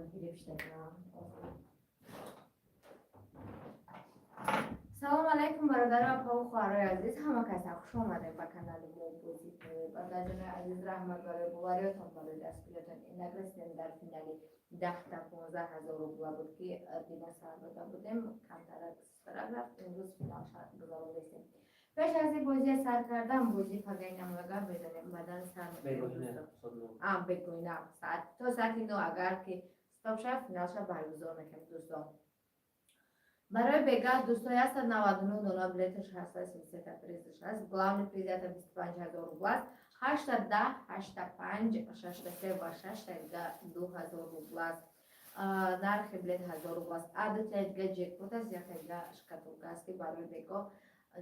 Фиреб шудагиам. Салом алайкум, бародару, апаву хоҳарои азиз, ҳама каса хуш омадем ба канали мо «Бозӣ». Бародарҷонои азиз, раҳмат барои бовариётон, барои дастгириётон. Инак, расидем дар финали 10-та 15 000 рубла буд, ки дина сар дода будем, камтарак сарак рафт. Имрӯз финал гузарондастем. Пеш аз ин бозия сар кардан, бозӣ пагаи намоягар мезанем, баъдан сар мекунем. Бегоина саат то саати 9, агар ки стоп шавад, финалша баргузор мекунем, дӯстон. Барои бега, дӯсто, 199 дона билеташ ҳаст, 33-та призаш ҳаст. Главный приз 125 000 рубла аст. Ҳашта 10, ҳашта панҷ, шашта се ва шашта дига 2000 рубла аст. Нархи билет 1000 рубла аст. А дутаи дига ҷекпот аст, якта дига шкатулка аст, ки барои бего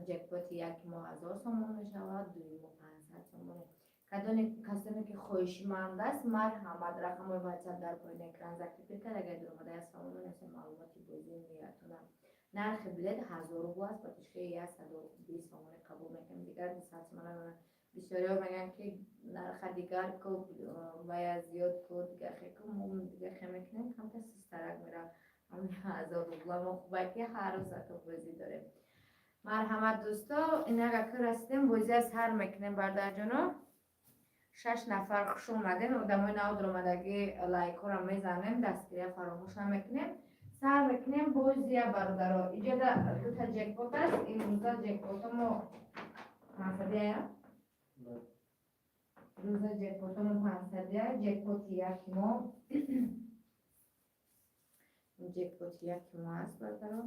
ҷекпоти яки мо 1000 сомон мешавад, дуюмо 500 сомоне. Кадоне касоне ки хоҳишманд аст, марҳамат, рақамҳои ватсап дар поини экран закрепить кард. Агар дуромада як савол менависем, маълумоти бозӣ меятонам. Нархи билет 1000 рубл аст, ба тушкаи 120 сомоне қабул мекунем, дигар 200 сомона. Бисёриҳо мегӯянд, ки нарха дигар ку, вая зиёд ку, дигар хе ку. Мо дигар хе мекунем, камтар систарак меравад. Ҳамин 1000 рубла мо хубай, ки ҳар рӯз ато бозӣ дорем. Марҳамат, дӯсто, инак ака расидем, бозия сар мекунем. Бародарҷоно, шаш нафар хуш омадем. Одамои нав дуромадагӣ лайкҳоро мезанем, дастгирия фаромӯш намекунем. Сар мекунем бозия, бародаро. Иҷода дута ҷекпот аст. Имрӯза ҷекпотамо 500-ия. Рӯза ҷекпотамо 500-ия. Ҷекпоти яки мо, ҷекпоти яки мо аст, бародаро.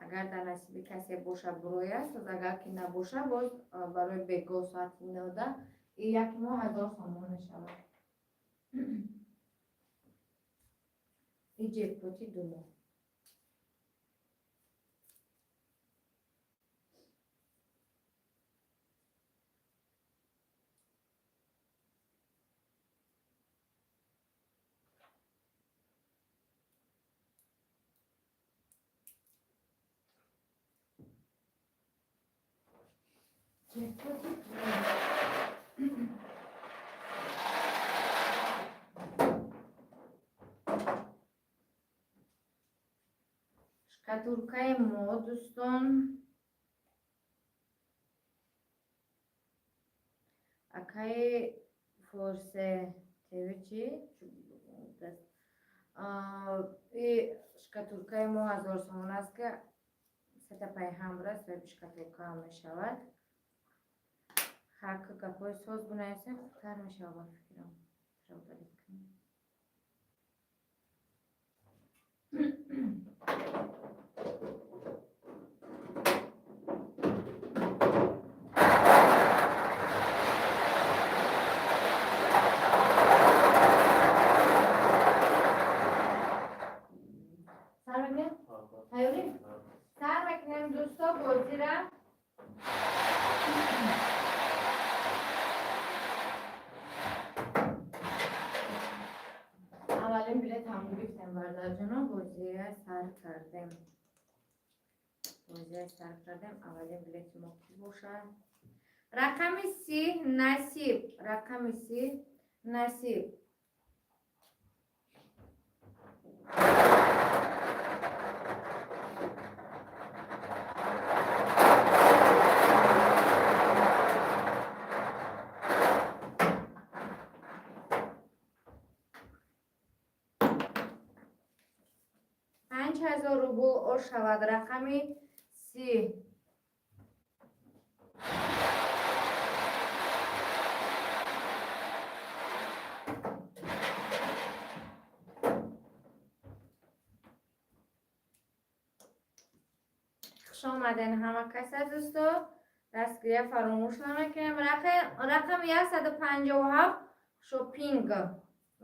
Агар дар насиби касе боша, буроя аст, агар ки набоша, боз барои бего соати 9-да и яки мо 1000 сомон мешавад. И ҷекпоти думо. Ҷекпоти думо. Шкатулкаи мо, дӯстон, акаи Форсе ТВ чи и шкатулкаи мо 1000 сомон аст, ки сета пайҳам будаст, соҳиби шкатулка мешавад. Ҳар гапҳои соз бинависем, хубтар мешавад, ба фикрам. Удалить кунем. Сар мекунем? Тайёрӣ? Сар мекунем, дӯсто, бозира. Аввалин билет ҳам гирифтем, бародарҷоно, бозия сар кардем. Бозия сар кардем. Аввалин билети мо ки бошад? Рақами 30, Насиб. Рақами 30, Насиб. 5000 рубл ош шавад, рақами 30. Хуш омаден ҳама каса, дӯсто, дастгирия фаромӯш намекунем. Рақами 157, шопинг.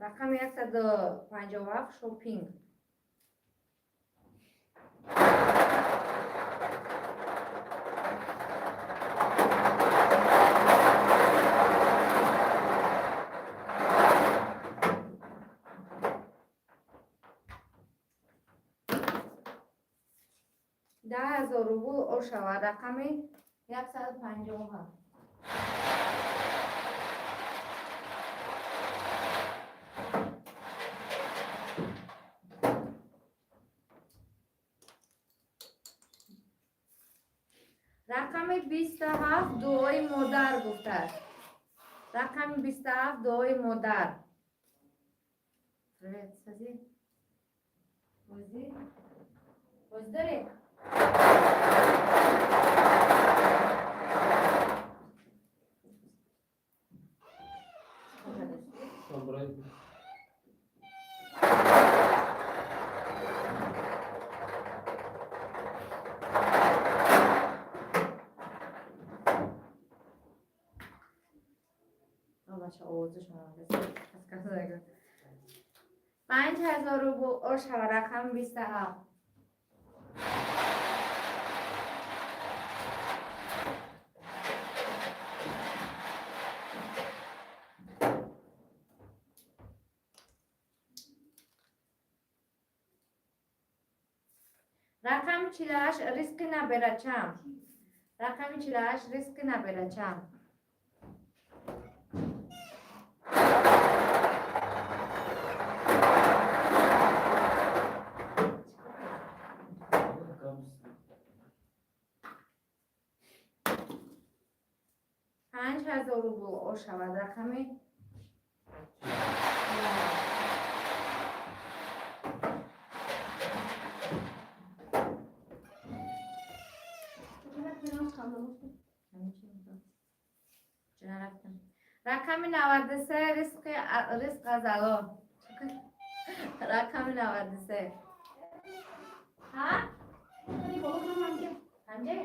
Рақами 157, шопинг. 10 000 рубл ошавад, рақами 157. 27, дуои модар гуфтааст. Рақами 27, дуои модар. Привет, сази. Бозӣ? Бозӣ дорӣ? Собрать. Бача, овозашон 5000 рубл ошава, рақами 27. Рақами 48, ризқи наберачам. Рақами 48, ризқи наберачам. 5000 рубл ошавад, рақами рақами 93, ризқ ғазало. Рақами 93. Ҳа, ҳамҷе.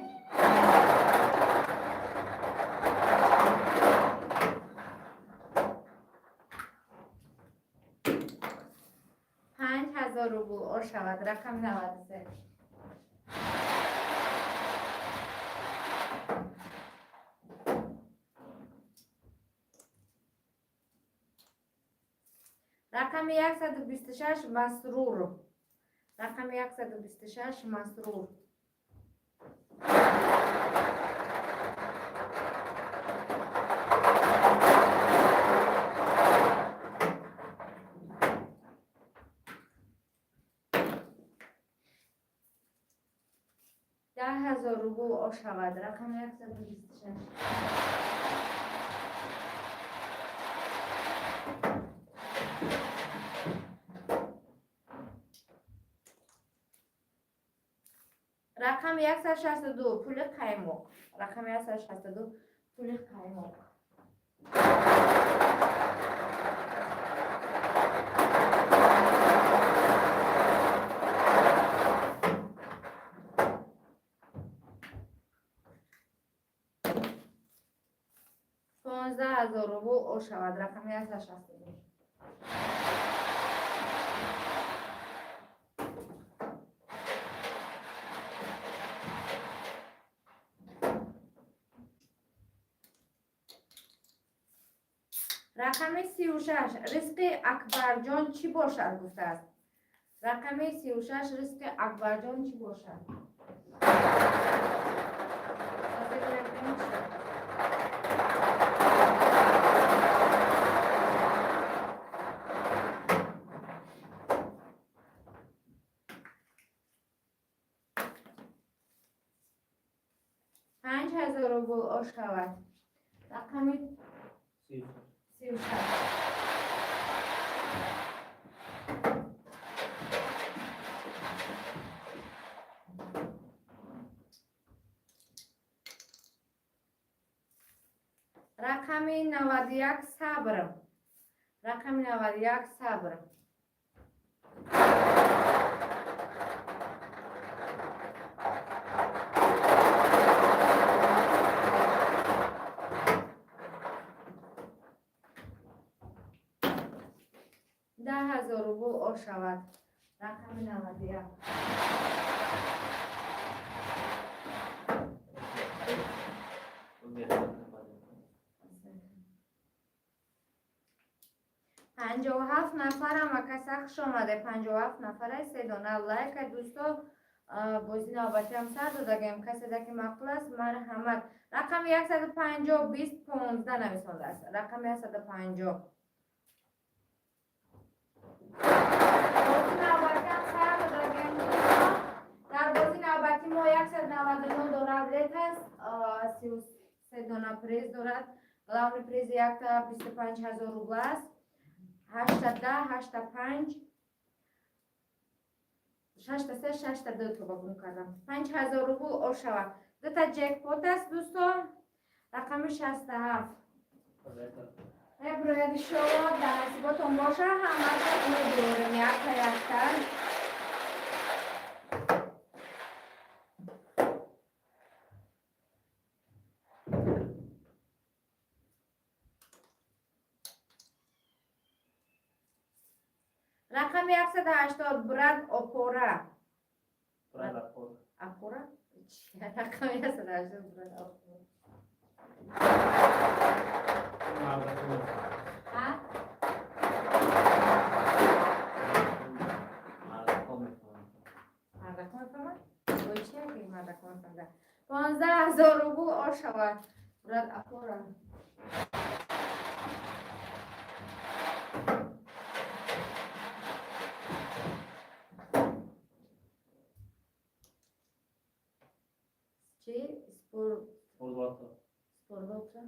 5000 рубл ошавад, рақами 93. Рақами 126, Масрур. Рақами 126, Масрур. 10 000 рубл ошавад, рақами 126. Рақами 162, пули қаймоқ. Рақами 162, пули қаймоқ. 15 000 рубл ошавад, рақами 162. Рақами 36, ризқи Акбарҷон чӣ бошад гуфтааст. Рақами 36, ризқи Акбарҷон чӣ бошад? Ҳозир мебинем чӣ. 5000 рубл ошавад, рақами 36. Рақами 91, сабр. Рақами 91, сабр. 10 000 рубл ошавад, рақами 91. 57 нафарам, акаса, хуш омаде. 57 нафара, се дона лайка, дӯсто. Бози навбатиам сар додагем. Каседа ки маъқул аст, марҳамат. Рақами 150, 20 15 нависондааст. Рақами 150. Бози навбатиам сар додагем, дӯсто. Дар бози навбатӣ. Қати мо 199 дона билет аст, 33 дона приз дорад. Главный приз якта 25 ҳазор рубл аст. Ҳашта 10, ҳашта панҷ, шашта се, шашта ду тоба гум кардам. 5000 рубл ошава. Дута ҷекпот аст, дӯстон. Рақами 67. Меброяд, иншоалло, дар насиботон боша, ҳамаша медорем якта якта. Рақами 180, брат опора. Брат опора. Опора? Рақами 180, брат опора. А? Мардако мефаҳмад. Мардако мефаҳмад? Бо чи яке мардако мефаҳмад? 15 000 рубл ошавад. Брат опора. Чи? Спор Спортлото. Спортлото.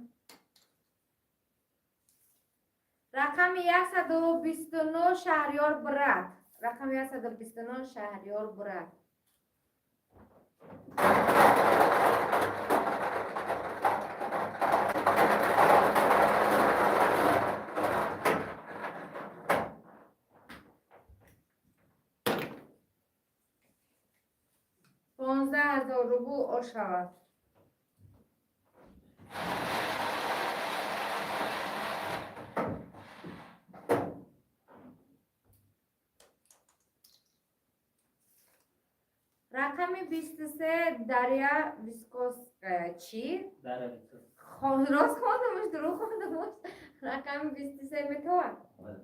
Рақами 129, Шаҳриёр брат. Рақами 129, Шаҳриёр брат. 15 000 рубл ошавад. Рақами 23, Дарья Вискоская. Чӣ? Дарья Вискоская. Рост хондамаш, дурӯғ хондамаш? Рақами 23 метавад? Бале.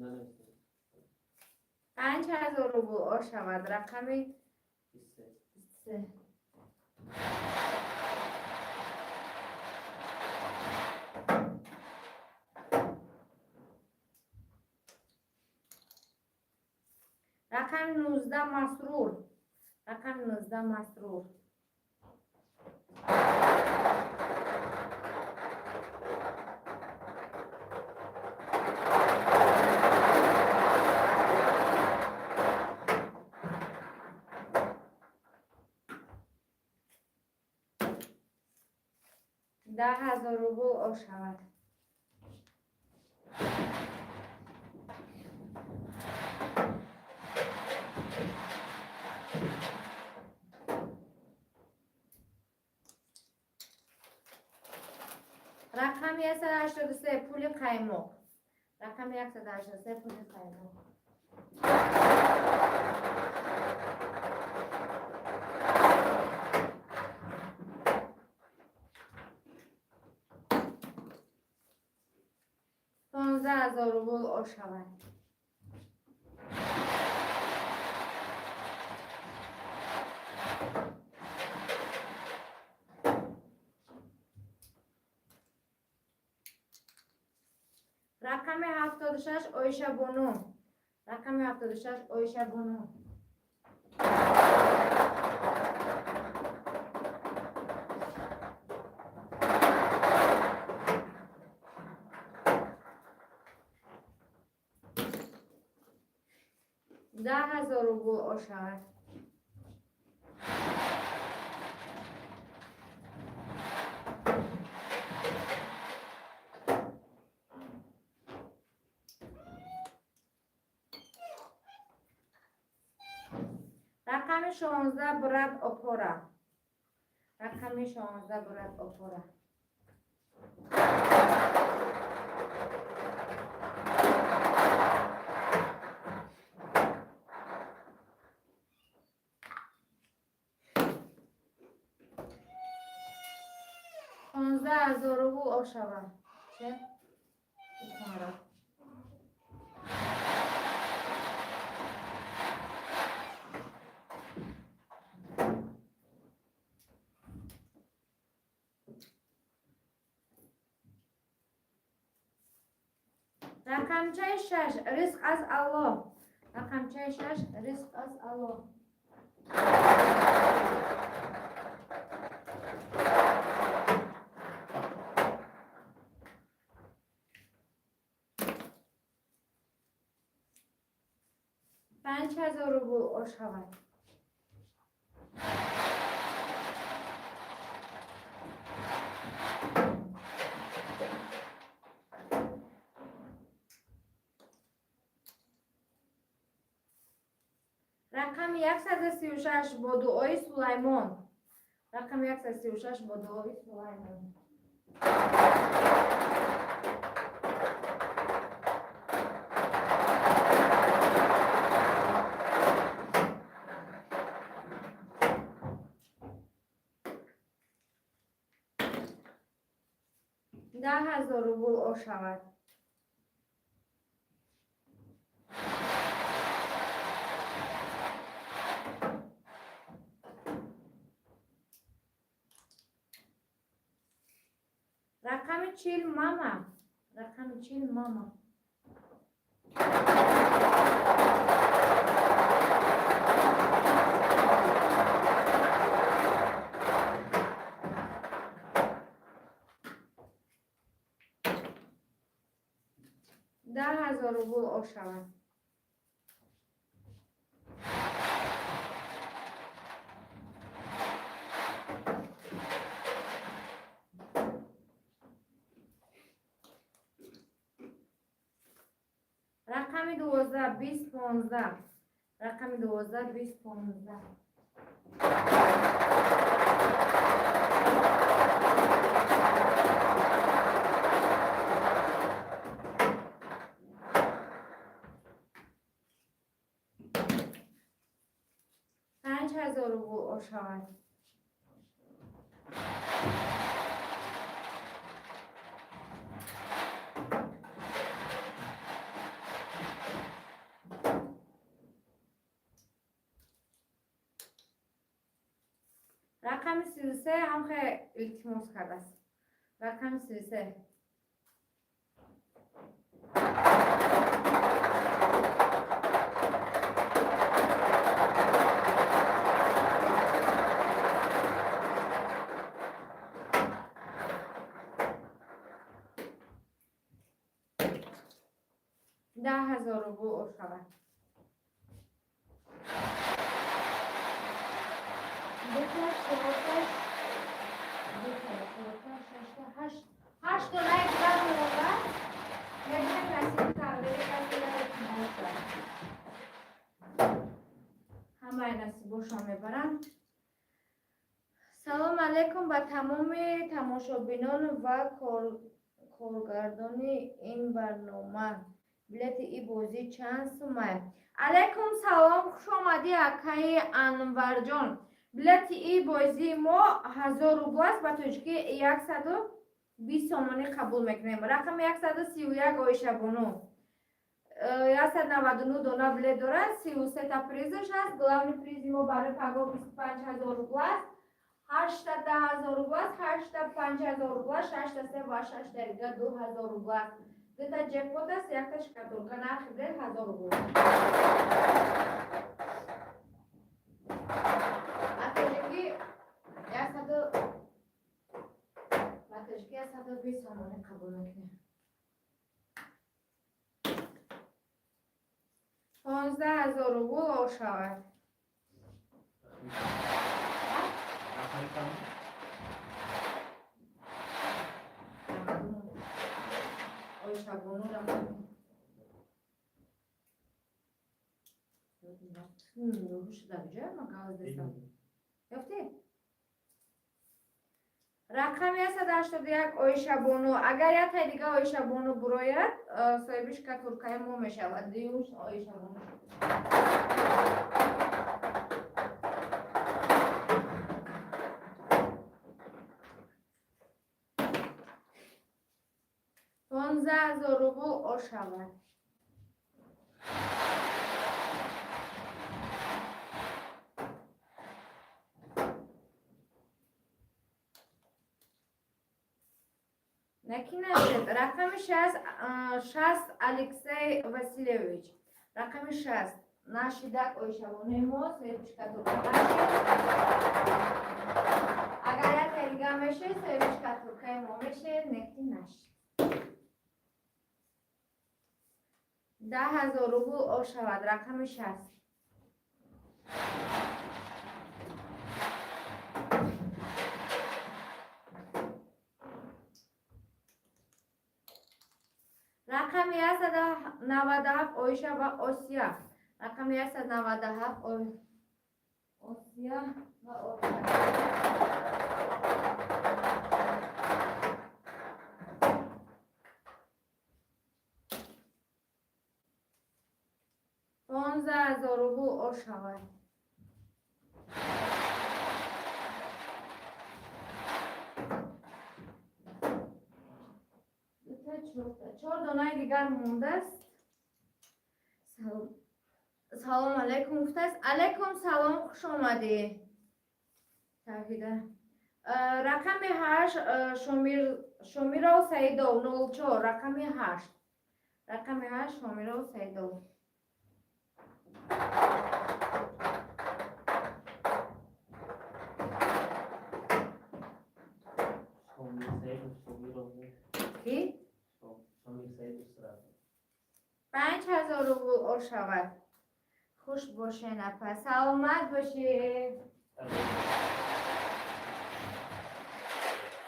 Нанависем. 5000 рубл ошавад. Рақами 23. 23. Рақами 19, Масрур. Рақами 19, Масрур. 10 000 рубл ошавад. Рақами 183, пули қаймоқ. Рақами 183, пули қаймоқ. 15 000 рубл ошавад. Рақами 76, Оишабону. Рақами 76, Оишабону. 10 000 рубл ошавад. Рақами 16, брат опора. Рақами 16, брат опора. 15 000 рубл ошавад. Че? Ухара. Рақамчаи 6, ризқ аз Аллоҳ. Рақамчаи 6, ризқ аз Аллоҳ. 5000 рубл ошавад. Рақами 136, бо дуои Сулаймон. Рақами 136, бо дуои Сулаймон. 10 000 рубл ошавад. Рақами 40, мама. Рақами 40, мама. 10 000 рубл ошавад. Рақами 12, 20, 15. Рақами 12, 20, 15. 5000 рубл ошавад. Рақами 33 ҳам хеле илтимос кардааст. Рақами 33. 10 000 рубл ошавад. Дута, чорта, дута, чорта, шашта, ҳашт. Ҳашт донаи дигар монда. Мебинем, насиби тақдири касе бошад. Ҳамаи насибошон мебаранд. Салом алейкум ба тамоми тамошобинон ва коргардони ин барнома. Билети ин бозӣ чанд сумай? Алейкум салом, хуш омадӣ, акаи Анварҷон. Билети ин бозии мо 1000 рубл аст, ба тоҷикӣ 120 сомонӣ қабул мекунем. Рақами 131, Оишабону. 199 дона билет дорад, 33-та призаш аст. Главный призи мо барои пагоҳ 25 000 рубл аст. Ҳашта 10 000 рубл аст, ҳашта 5000 рубл аст, шашта се ва шашта дига 2000 рубл аст. Дута ҷекпот аст, якта шкатулка, нархи билет 1000 рубл. Ба тоҷикӣ яксаду ба тоҷикӣ 120 сомонӣ қабул мекунем. 15 000 рубл ошавад. Рақами чанд? Оишабону рақами. Шуда ҷа магаз дестам. Ёфтӣ? Рақами 181, Оишабону. Агар яктай дига Оишабону бурояд, соҳиби шкатулкаи мо мешавад. Дуюмш Оишабону шуд. 15 000 рубл ошавад. Неки нашед. Рақами 60, Алексей Васильевич. Рақами 60. Нашидак оишабонаи мо соҳиби шкатулка нашед. Агар як дига мешед, соҳиби шкатулкаи мо мешед, неки нашед. 10 000 рубл ошавад. Рақами 60. Рақами 197, Оиша ва Осия. Рақами 197, Осия ва Оиша. 15 000 рубл ошавад. Чор донаи дигар мондааст. Салом алейкум гуфтааст. Алейкум салом, хуш омадӣ, Тавҳида. Рақами 8, Шомиров Саидов, 04. Рақами 8, рақами 8, Шомиров Саидов. Шомир Саидов, Шомиров. Ки? Шомир Саидов сразу. 5000 рубл ошавад. Хуш бошен, апа, саломат бошед.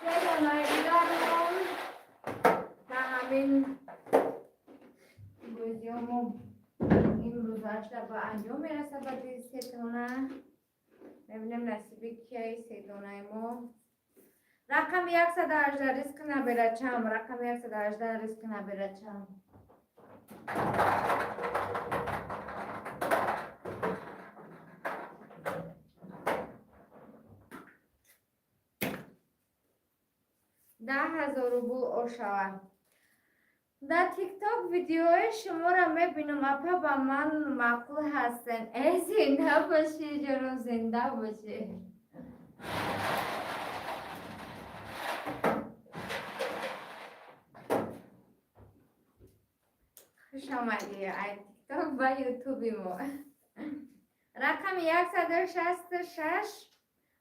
Се донаи дигар монд. Та ҳамин бозиҳо имрӯзашда ба анҷом мерасад. Баъди се дона мебинем насиби кияи се донаи мо. Рақами 118, Ризқи наберачам. Рақами 118, Ризқи наберачам. 10 000 рубл ошавад. Дар Тикток видеои шуморо мебинам, апа, ба ман маъқул ҳастен. Э, зинда бошӣ, ҷонам, зинда бошӣ. Хуш омадӣ ай Тикток ба Ютуби мо. Рақами 166,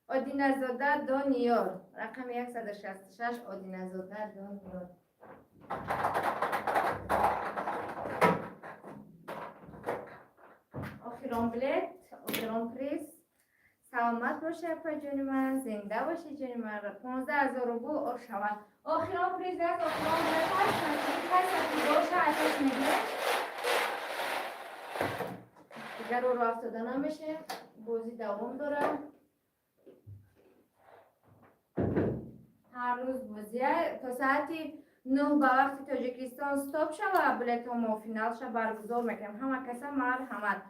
Одиназода Дониёр. Рақами 166, Одиназода Дониёр. Охирон билет, охирон приз. Саломат бошӣ, апаҷони ман, зинда бошӣ, ҷони ман. 15 000 рубл ошавад. Охирон приз аст, охирон билет аст. Касе ки боша, аташ мегирад. Дигар ӯро афтода намешем. Бозӣ давом дорад. Ҳар рӯз бозия то соати 9 ба вақти Тоҷикистон стоп шава, билетҳо мо финалша баргузор мекунем. Ҳама каса марҳамат.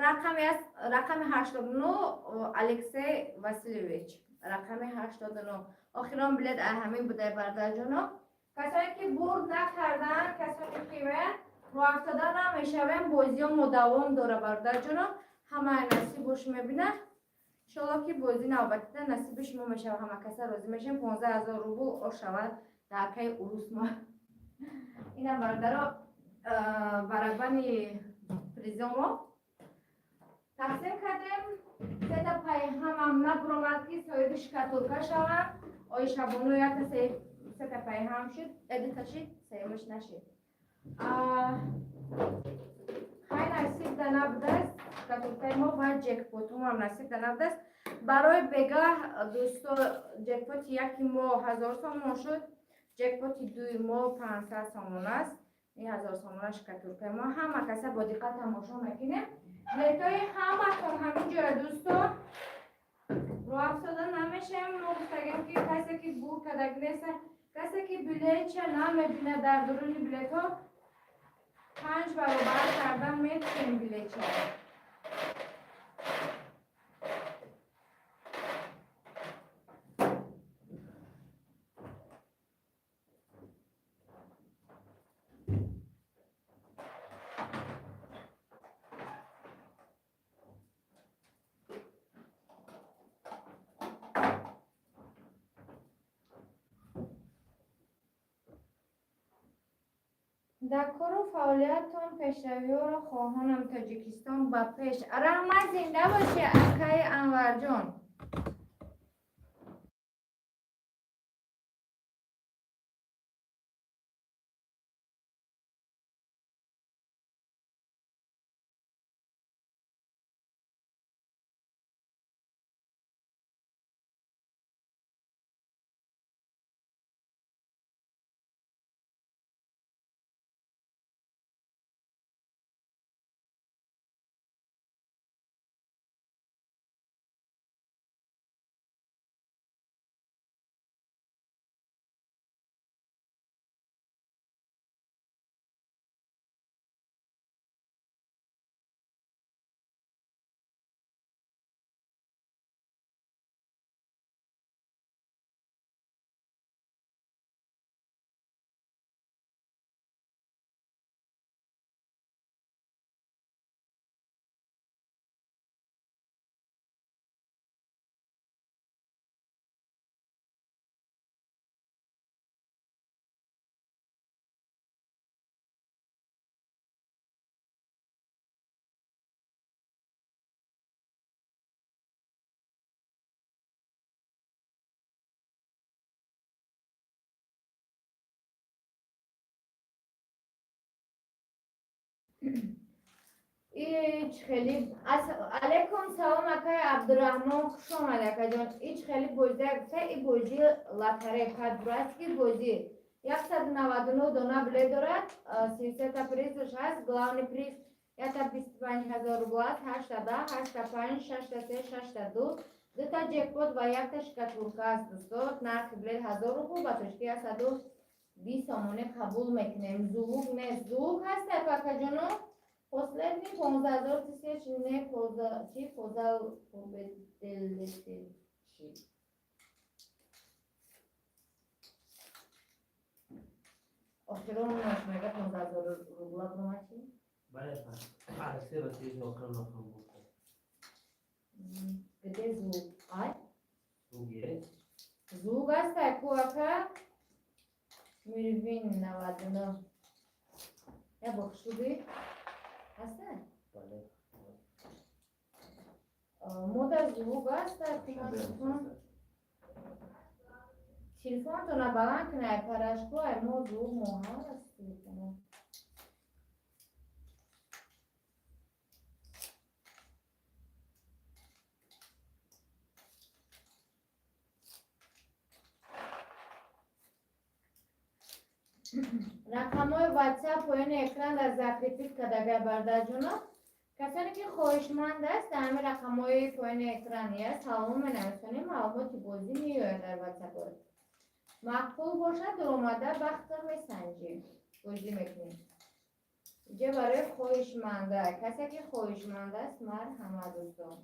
Рақами аст, рақами 89, Алексей Васильевич. Рақами 89. Охирон билет ҳамин будай, бародарҷоно. Касое ки бурд накарданд, касоне ки роҳ афтода намешавем, бозиҳо мо давом дора, бародарҷоно. Ҳама насибош мебинад. Иншолло ки бозӣ навбатида насиби шумо мешавад, ҳама каса розӣ мешавем. 15 000 рубл ошавад дар акаи урус мо. Инам, бародаро, барабани призомо тақсим кардем. Сета пайҳамам набуромад ки соҳиби шкатулка шаванд. Оишабону якта сета пайҳам шуд, дута шид, сеюмаш нашид. Хай, насиб да набудааст шкатулкаи мо ва ҷекпотҳоам насиб да набудааст. Барои бегаҳ, дӯсто, ҷекпоти яки мо 1000 сомон шуд, ҷекпоти дуи мо 500 сомон аст. Ин 1000 сомона шкатулкаи мо. Ҳама каса бо диққат тамошо мекунем. Билетҳои ҳаматон ҳамин ҷоя, дӯсто. Роҳ афтода намешавем. Мо гуфтагем ки касе ки бур кардаг неста, касе ки билетча намебинад, дар дуруни билетҳо панҷ баробар кардан метавонем билетчаро. Дар кору фаъолиятон пешравиҳоро хоҳонам. Тоҷикистон ба пеш. Раҳмат, зинда бошӣ, акаи Анварҷон. Ич хеле, алейкум салом, акаи Абдураҳмон, хуш омад, акаҷон. Ич хеле бозия гуфта, и бозии лотерея по-дурацки бозӣ. 199 дона билет дорад, 33 призаш ҳаст, главный приз якта 25 000 рубл аст, ҳашта 10, ҳашта панҷ, шашта се, шашта ду, дута ҷекпот ва якта шкатулка аст, дӯстон. Нархи билет 1000 рубл, ба тоҷикӣ 120 сомонӣ қабул мекунем. Звук нест, звук ҳаст, акаҷоно? Последний 15 000 тысяч не поза, чи позал победелите чи? Охирон мега 15 000 рубла бромачи? Бале, се ба се охир нохам гуфта. Где звук? Ай? Звук есть? Звук аст, ку ака? Мирвин 99. Я бохшуби? Ҳаста? Бале. Мода звук аст, телефонтона баланд кунай, парашку, ай мо звук мо ҳаст телефоно. Рақамҳои WhatsApp поёни экран дар закрепить кардага, бародарҷоно. Касоне ки хоҳишманд аст, дар ҳамин рақамҳои поёни экран я салом менависонем, маълумоти бозӣ меояд дар WhatsApp. Маъқул бошад, дуромада бахтро месанҷем, бозӣ мекунем. Иҷа барои хоҳишманда, касе ки хоҳишманд аст, марҳамат, дӯстон.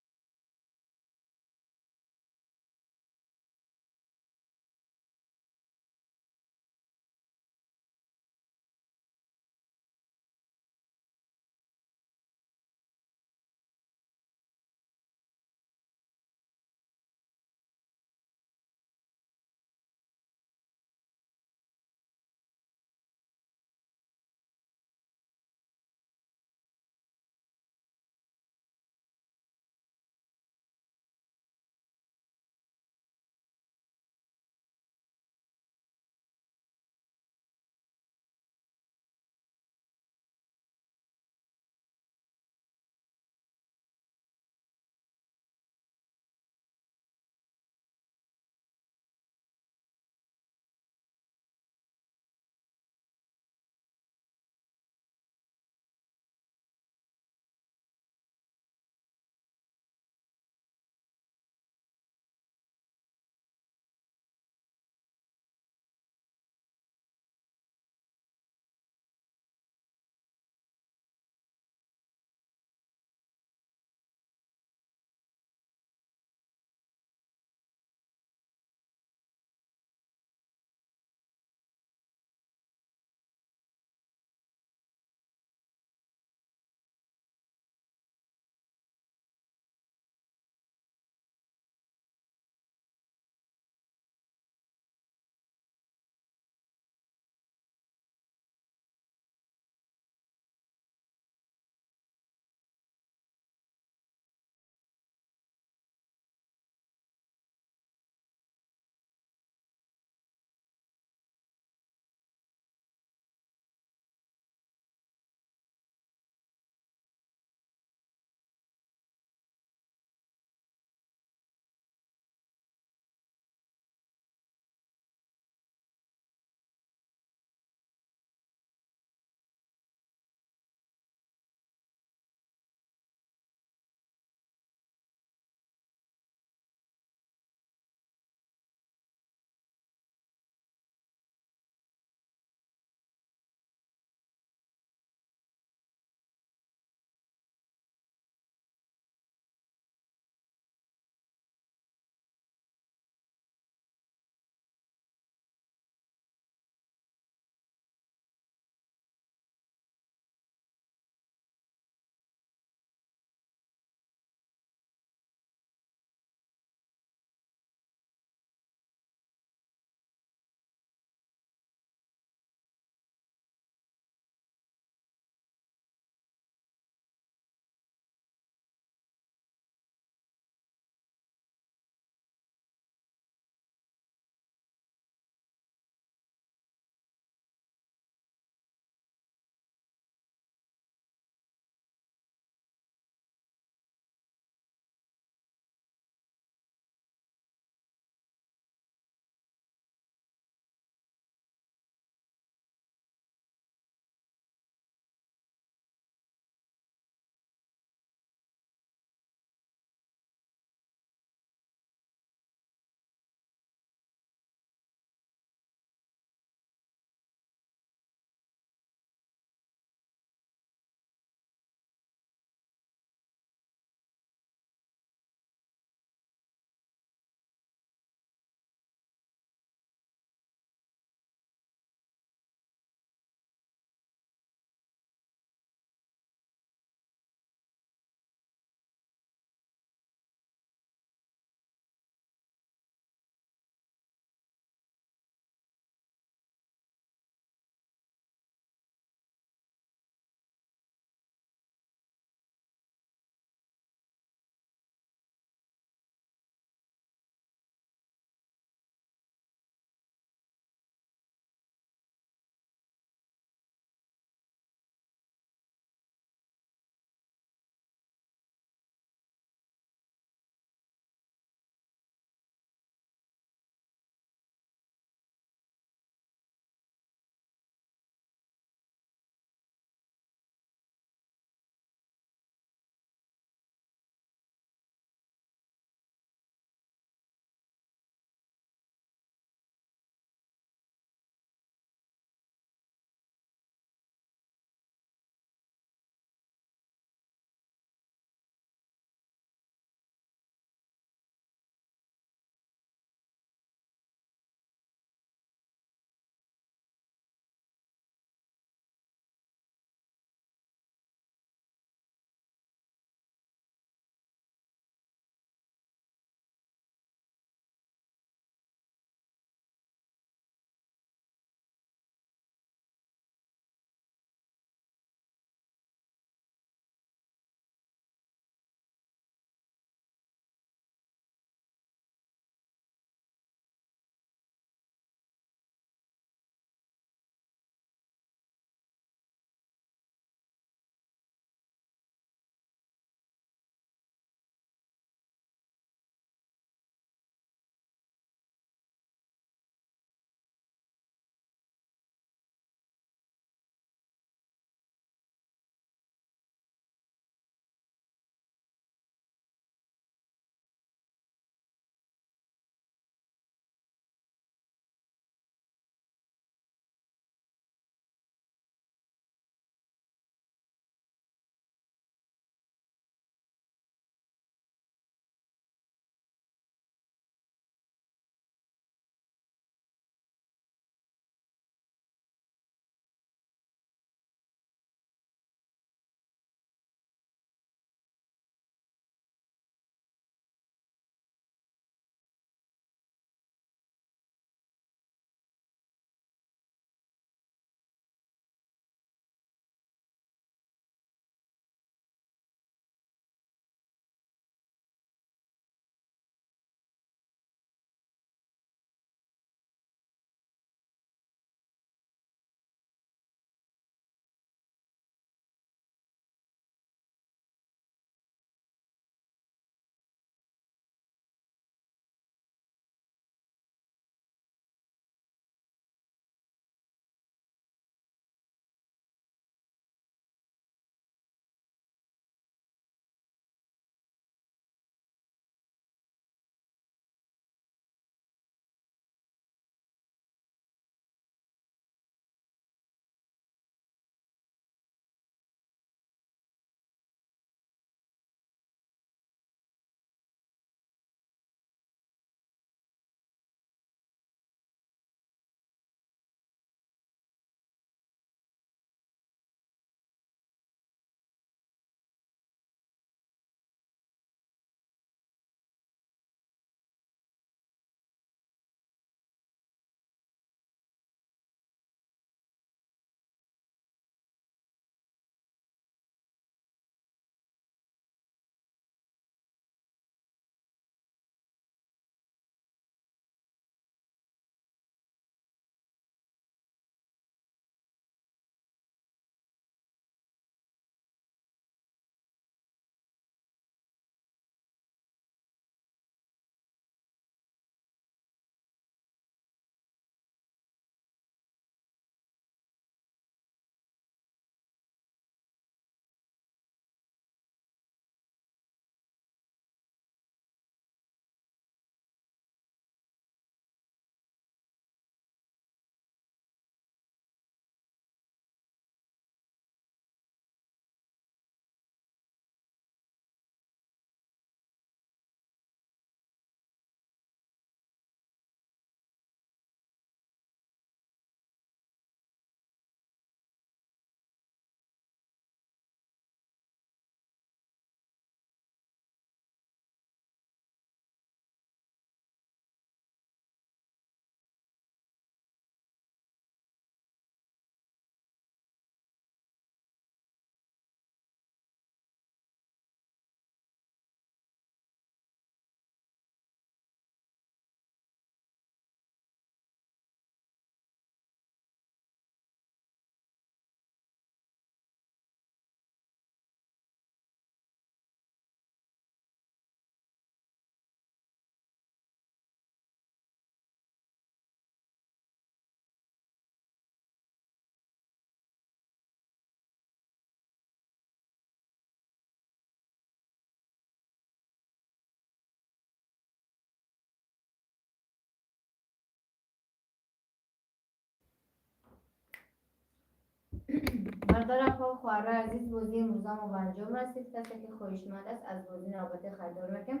Бародарам, хоҳарои азиз, бозии имрӯзамо ба анҷом расид. Касе ки хоҳишманд аст, аз бозӣ навбатӣ харидор мекунем.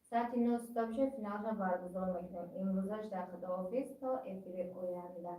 Соати 9 стоп шуд, финалша баргузор мекунем. Имрӯзаш дар худоҳофиз, то эфири оянда.